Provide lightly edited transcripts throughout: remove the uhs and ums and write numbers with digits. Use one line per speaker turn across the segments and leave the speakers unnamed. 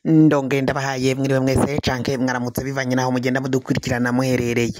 Ndonge ndabahaye mwiriwe mwese canke mwaramutse bivanye naho mugenda mudukurikirana muherereye.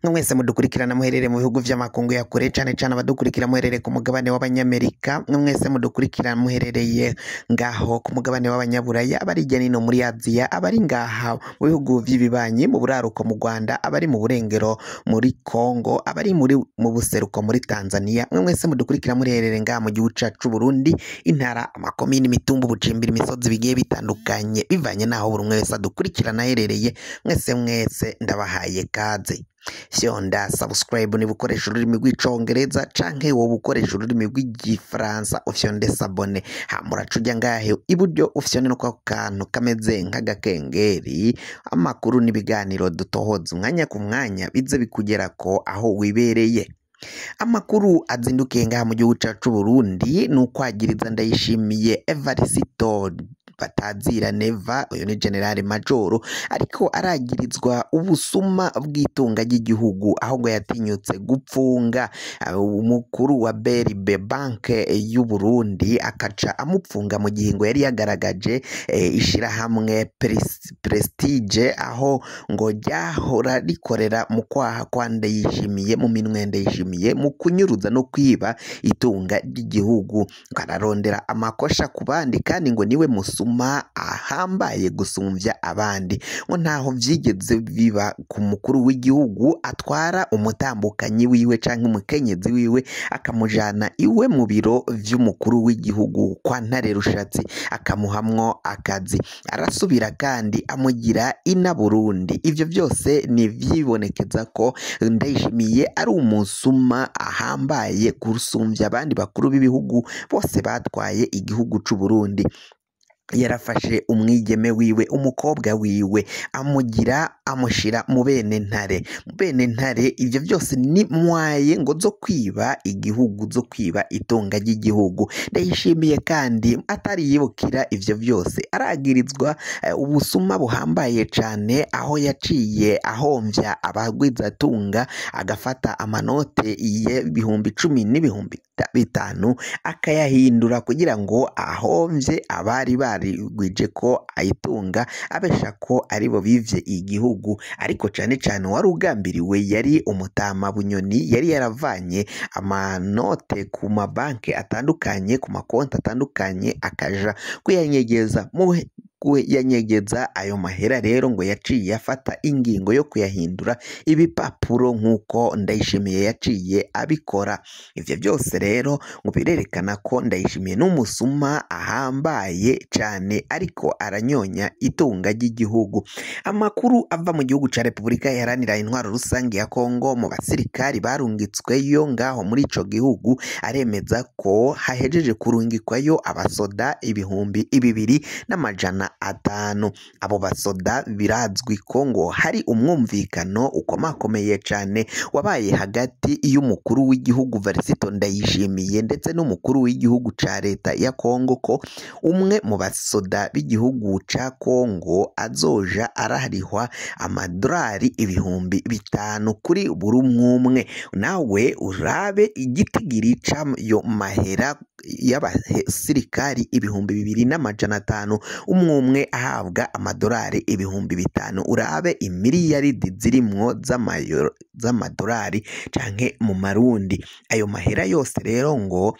Mwe mwese mudukurikirana muherereye mu bihugu vy'amakungu ya kure, cane cane abadukurikira muherereye ku mugabane w'abanyamerika, mwe mwese mudukurikirana muherereye ngaho ku mugabane w'abanyaburaya, abari hirya no hino muri Aziya, abari ngaha mu bihugu vy'ibibanyi, mu buraruko mu Rwanda, abari mu burengero muri Kongo, abari muri mu buseruko muri Tanzania, mwe mwese mudukurikira muherereye ngaha mu gihugu cacu c'Uburundi, intara, amakomine, imitumba, ubucimbiri, imisozi bigiye bitandukanye, bivanye naho buri umwe wese adukurikirana aherereye, mwese mwese ndabahaye kaze. Fyonda subscribe niba ukoresha ururimi rw'icongereza canke woba ukoresha ururimi rw'igifaransa ufyonde s'abonner, hama uraca uja ngahe iburyo ufyonde no kwako kantu kameze nk'agakengeri, amakuru n'ibiganiro dutohoza umwanya ku mwanya bize bikugerako aho wibereye. Amakuru azindukiye ngaha mu gihugu cacu c'Uburundi ni ukwagiriza Ndayishimiye Evarisito batazira Neva, uyu ni General Majoro, ariko aragirizwa ubusuma bw'itunga ry'igihugu aho ngo yatinyutse gupfunga umukuru wa BRB banke y'u Burundi akaca amupfunga mu gihe ngo yari yagaragaje ishirahamwe Prestige aho ngo ryahora rikorera mu kwaha kwa Ndayishimiye, mu minwe ya Ndayishimiye mu kunyuruza no kwiba itunga ry'igihugu, ngo ararondera amakosha ku bandi kandi ngo niwe musuma ahambaye gusumvya abandi, ngo ntaho vyigeze biba ku mukuru w'igihugu atwara umutambukanyi wiwe canke umukenyezi wiwe akamujana iwe mu biro vy'umukuru w'igihugu kwa Ntare Rushatsi akamuhamwo akazi, arasubira kandi amugira ina Burundi. Ivyo vyose ni ivyibonekeza ko Ndayishimiye ari umusuma ahambaye gusumvya abandi bakuru b'ibihugu bose batwaye igihugu c'Uburundi. Yarafashe umwigeme wiwe, umukobwa wiwe, amugira amushira mu bene ntare, mu bene ntare. Ivyo vyose ni mwaye ngo zo kwiba igihugu, zo kwiba itunga ry'igihugu. Ndayishimiye kandi atariyibukira ivyo vyose aragirizwa ubusuma buhambaye cane, aho yaciye ahomvya abagwizatunga agafata amanote y'ibihumbi 10 n'ibihumbi 5 akayahindura kugira ngo ahomvye abari barigwije ko ayitunga, abesha ko aribo bivye igihugu. Ariko cane cane uwari ugambiriwe yari umutama Bunyoni, yari yaravanye amanote ku mabanki atandukanye, ku makonti atandukanye, akaja kuyanyegeza mu kuyanyegeza ayo mahera. Rero ngo yaciye afata ingingo yo kuyahindura ibipapuro nk'uko Ndayishimiye yaciye abikora. Ivyo vyose rero ngo birerekana ko Ndayishimiye n'umusuma ahambaye cane, ariko aranyonya itunga ry'igihugu. Amakuru ava mu gihugu ca Repubulika Iharanira Intwaro Rusangi ya Kongo mu basirikari barungitsweyo ngaho muri ico gihugu aremeza ko hahejeje kurungikwayo abasoda 2500. Abo basoda birazwi ko ngo hari umwumvikano ukomakomeye cane wabaye hagati y'umukuru w'igihugu Varisito Ndayishimiye ndetse n'umukuru w'igihugu ca leta ya Kongo, ko umwe mu basoda b'igihugu ca Kongo azoja ararihwa amadorari 5000 kuri buri umwe. Nawe urabe igitigiri c'ayo mahera y'abasirikari 2500, umwe umwe ahabwa amadorari 5000, urabe imiliyaridi zirimwo z'amadorari canke mu marundi. Ayo mahera yose rero ngo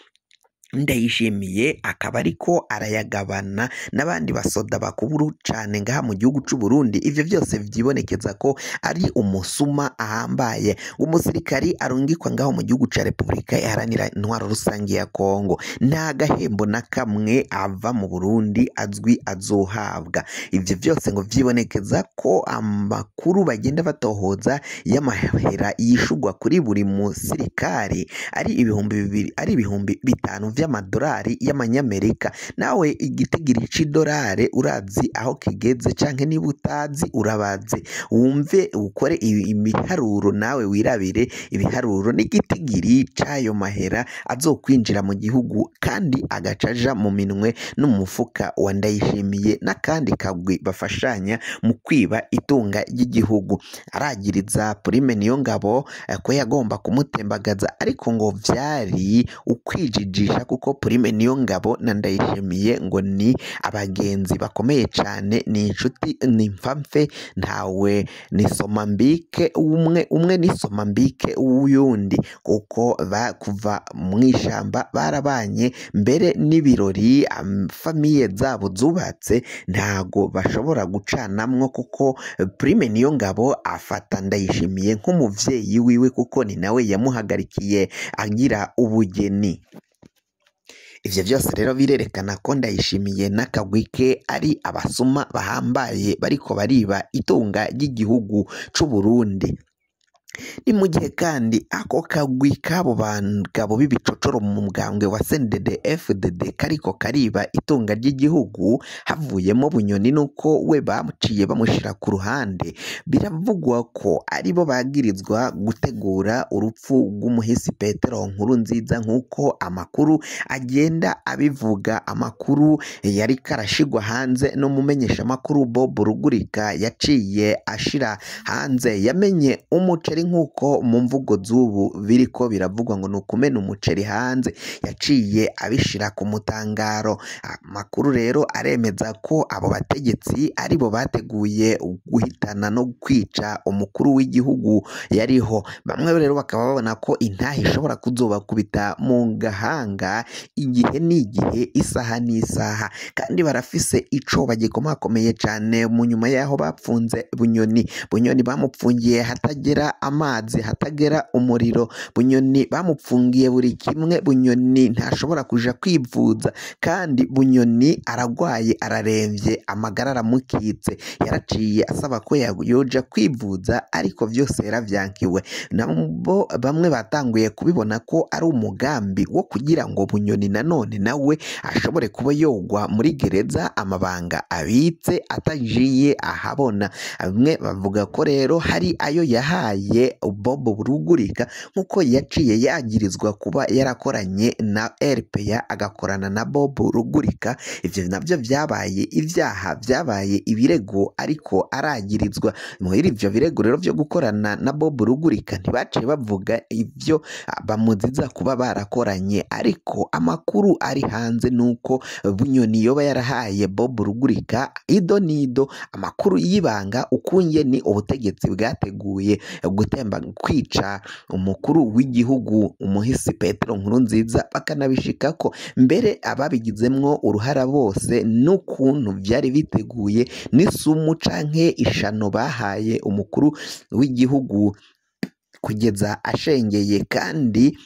Ndayishimiye akaba ariko arayagabana n'abandi basoda bakuru cane ngaha mu gihugu c'Uburundi. Ivyo vyose vyibonekeza ko ari umusuma ahambaye. Umusirikari arungikwa ngaho mu gihugu ca Repubulika Iharanira Intwaro Rusangi ya Kongo nta gahembo na kamwe ava mu Burundi azwi azohabwa. Ivyo vyose ngo vyibonekeza ko amakuru bagenda batohoza y'amahera yishurwa kuri buri musirikari ari 2000, ari 5000 vy'amadorari y'amanyamerika. Nawe igitigiri c'idorari urazi aho kigeze, canke niba utazi urabaze wumve ukore imiharuro, nawe wirabire ibiharuro n'igitigiri c'ayo mahera azokwinjira mu gihugu kandi agaca aja mu minwe n'umufuka wa Ndayishimiye n'akandi kagwi bafashanya mu kwiba itunga ry'igihugu. Aragiriza Prime Niyongabo ko yagomba kumutembagaza, ariko ngo vyari ukwijijisha kumwica kuko Prime Niyongabo na Ndayishimiye ngo ni abagenzi bakomeye cane, ni inshuti, ni mfamfe, ntawe ni somambike umwe umwe ni somambike w'uyundi, kuko kuva mw'ishamba barabanye, mbere n'ibirori famiye zabo zubatse ntago bashobora gucanamwo, kuko Prime Niyongabo afata Ndayishimiye nk'umuvyeyi wiwe, kuko ni nawe yamuhagarikiye agira ubugeni. Ivyo vyose rero birerekana ko Ndayishimiye n'akagwi ke ari abasuma bahambaye bariko bariba itunga ry'igihugu c'u Burundi. Ni mu gihe kandi ako kagwi k'abo bagabo b'ibicocoro mu mugambwe wa CNDD FDD kariko kariba itunga ry'igihugu, havuyemo Bunyoni nuko we bamuciye bamushira ku ruhande. Biravugwa ko aribo bagirizwa gutegura urupfu rw'umuhisi Petero Nkurunziza, nk'uko amakuru agenda abivuga. Amakuru yariko arashigwa hanze n'umumenyeshamakuru Bob Rugurika yaciye ashira hanze, yamenye umuceri nk'uko mu mvugo z'ubu biriko biravugwa ngo ni ukumena umuceri hanze, yaciye abishira ku mutangaro. Amakuru rero aremeza ko abo bategetsi aribo bateguye guhitana no kwica umukuru w'igihugu yariho. Bamwe rero bakaba babona ko intahe ishobora kuzobakubita mu gahanga igihe n'igihe, isaha n'isaha, kandi barafise ico bagikomakomeye cane. Mu nyuma yaho bapfunze Bunyoni, Bunyoni bamupfungiye hatagera amazi, hatagera umuriro, Bunyoni bamupfungiye buri kimwe. Bunyoni ntashobora kuja kwivuza, kandi Bunyoni aragwaye, araremvye, amagara aramukitse. Yaraciye asaba ko yoja kwivuza, ariko vyose yaravyankiwe. Nabo bamwe batanguye kubibona ko ari umugambi wo kugira ngo Bunyoni nanone nawe ashobore kuba yogwa muri gereza, amabanga abitse atajiye ahabona. Bamwe bavuga ko rero hari ayo yahaye Bob Rugurika, nkuko yaciye yagirizwa kuba yarakoranye na RPA agakorana na Bob Rugurika. Ivyo navyo vyabaye ivyaha, vyabaye ibirego, ariko aragirizwa muri ivyo birego rero vyo gukorana na Bob Rugurika. Ntibaciye bavuga ivyo bamuziza kuba barakoranye, ariko amakuru ari hanze nuko Bunyoni yoba yarahaye Bob Rugurika ido nido amakuru y'ibanga ukunye ni ubutegetsi bwateguye gutemba kwica umukuru w'igihugu umuhisi Petero Nkurunziza, bakanabishikako mbere ababigizemwo uruhara bose n'ukuntu vyari biteguye n'isumu canke ishano bahaye umukuru w'igihugu kugeza ashengeye, kandi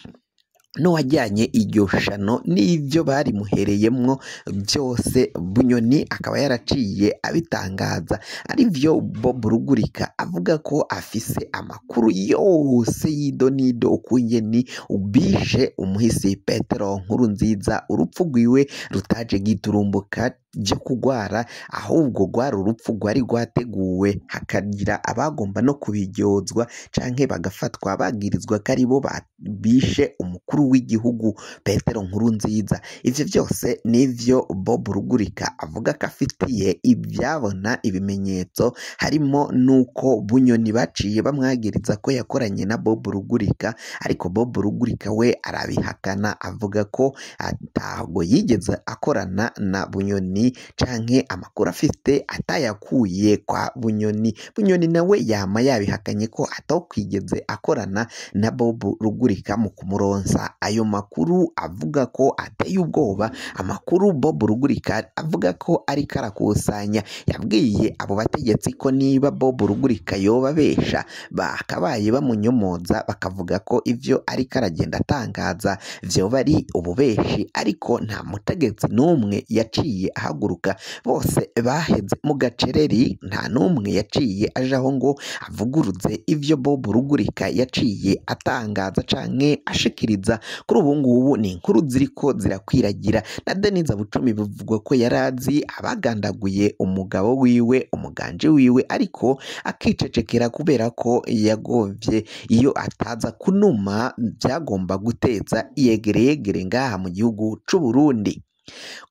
n'uwajyanye iryo shano n'ivyo barimuhereyemwo byose Bunyoni akaba yaraciye abitangaza. Arivyo Bob Rugurika avuga ko afise amakuru yose y'ido n'ido ukunye ni ubishe umuhisi Petero Nkurunziza, urupfu rwiwe rutaje giturumbuka byo kugwara, ahubwo rwari urupfu rwari rwateguwe, hakagira abagomba no kubiryozwa canke bagafatwa bagirizwa ko aribo bishe umukuru w'igihugu Petero Nkurunziza. Ivyo vyose nivyo Bob Rugurika avuga ko afitiye ivyabona ibimenyetso, harimo nuko Bunyoni baciye bamwagiriza ko yakoranye na Bob Rugurika, ariko Bob Rugurika we arabihakana, avuga ko atago yigeze akorana na Bunyoni canke amakuru afite atayakuye kwa Bunyoni. Bunyoni nawe yama yabihakanye ko atokwigeze akorana na Bob Rugurika mu kumuronsa ayo makuru avuga ko ateye ubwoba. Amakuru Bob Rugurika avuga ko ariko arakusanya, yabwiye abo bategetsi ko niba Bob Rugurika yobabesha bakabaye bamunyomoza, bakavuga ko ivyo ariko aragenda atangaza vyoba ari ububeshi, ariko nta mutegetsi n'umwe yaciye ahaguruka, bose baheze mu gacereri, nta n'umwe yaciye ajaho ngo avuguruze ivyo Bob Rugurika yaciye atangaza canke ashikiriza. Kuri ubu ngubu ni inkuru ziriko zirakwiragira. Na Denise Bucumi bivugwa ko yarazi abagandaguye umugabo wiwe, umuganje wiwe, ariko akicecekera kubera ko yagovye iyo ataza kunuma byagomba guteza iyegereyegere ngaha mu gihugu c'u Burundi.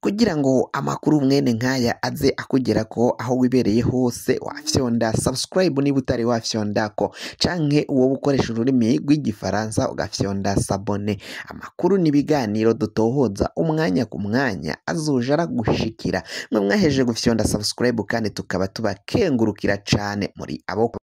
Kugira ngo amakuru mwene nkaya aze akugerako aho wibereye hose, wafyonda subscribe niba utari wafyondako, canke uwo ukoresha ururimi rw'igifaransa ugafyonda s'abonner. Amakuru n'ibiganiro dutohoza umwanya ku mwanya azoja aragushikira. Mwe mwahejeje gufyonda subscribe kandi tukaba tubakengurukira cane muri abo.